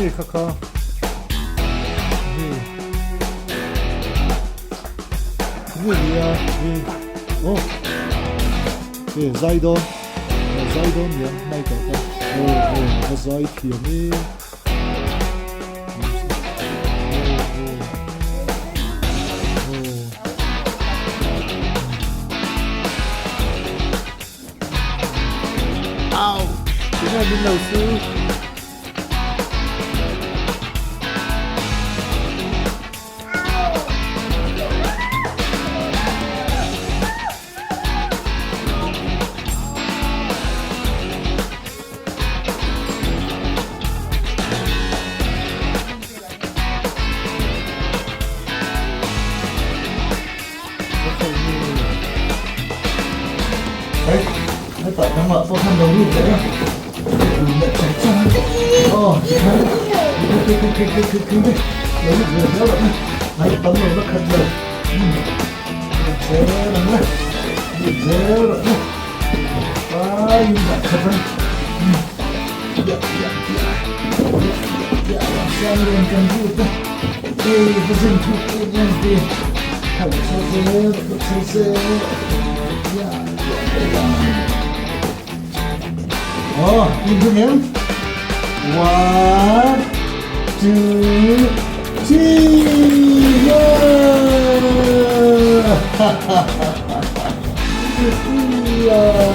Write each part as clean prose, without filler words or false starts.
nge kha kha? Nge? Nge nia? Nge? Oh. Nge zai dawn? Zai dawn nia Mike-a kha. Oh, oh, a zai thiam e. Au! Tunge min lo su? Hetah dangah pawh khan lo lut leh a, dun leh chang chang a, aw tikhan khi khi khi khi khi khi khi lo lut ve zel ang a, ai tam lo la khat lo, umm lut zel ang a, lut zel ang a, tlaiin dah khat ang, umm ya ya ya ya ya ya sang lian kan lut a, hei va zin thuk em em te, khalh chho zel lut chho zel ya ya ya. Oh, in hung em? One, two, three, yeah! Yeah!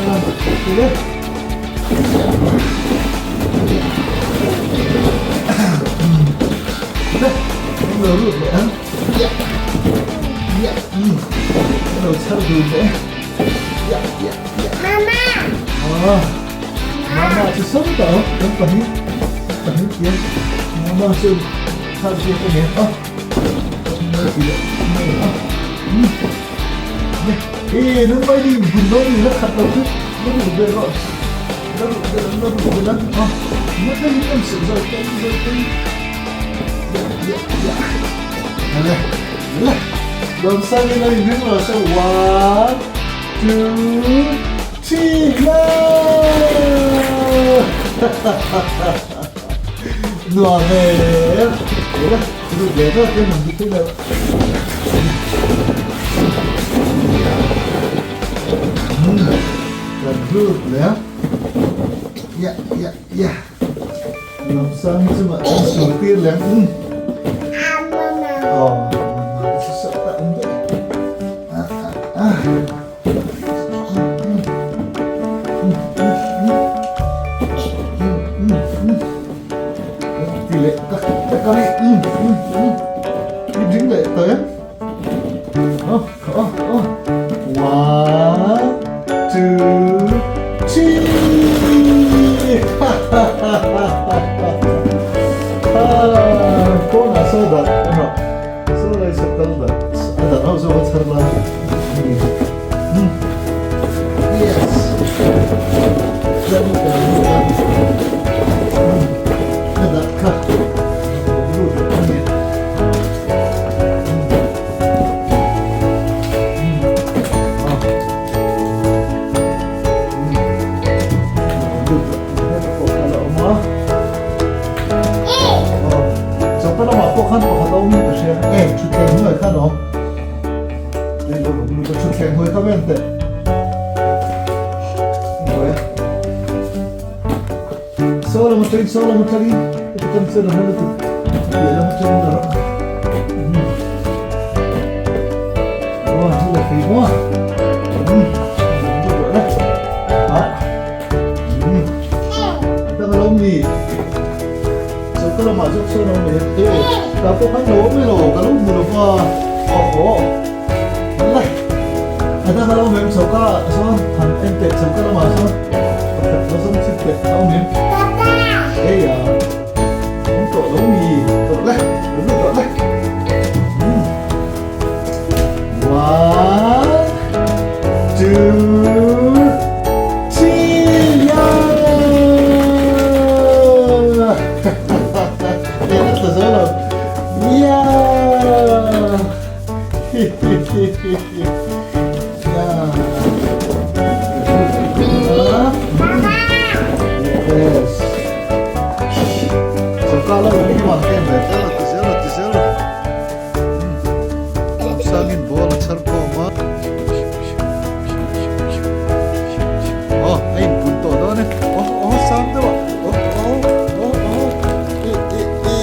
Được đấy. Nó lụt lẹ. Yeah. Yeah. Nó char dun leh. Yeah, yeah, yeah. Mama. Ờ. Mama chu sống tao, kan pahnih pahnih tiang. Mama chu thar chu ka nge a. Ti leh mai a. Ê, nan vai đi bun đó ni la khat lo chu. La ru ve rawh. La ru ve la ru ve la. A. Na ka ni em sih zoi tei zoi tei. Yeah, yeah, yeah. Le, le. Đón sang đi lên những rồi sẽ one, two, three, go! Nuam e! Le, lut leh vek em ang chu le. Kan lut leh a. Yeah, yeah, yeah. Lamsang chungah chuan sur tir leh ang. Aw, mama chu saw ta awm daih. Ah, ah, ah. Ti leh tak tak a ni. I ding leh tawh em? Oh, oh, oh. One, two, three. Ha ha ha ha ha. Ah, kawngah saw dah erawh saw lai saw kal dah a dan ho zawk a chhar lai a ni. Hmm. Yes. Chuan ka lo lut a. Hmm. A dah kha. Ka lo lut leh a ni. sang deuh a. Aw aw aw aw i i i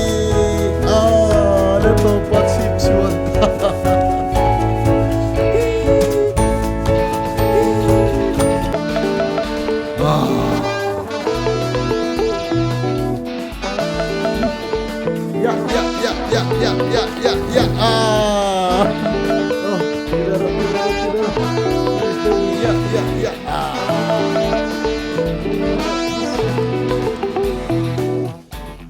a laptop a chhip chhuan Ya ya ya ya ya ya.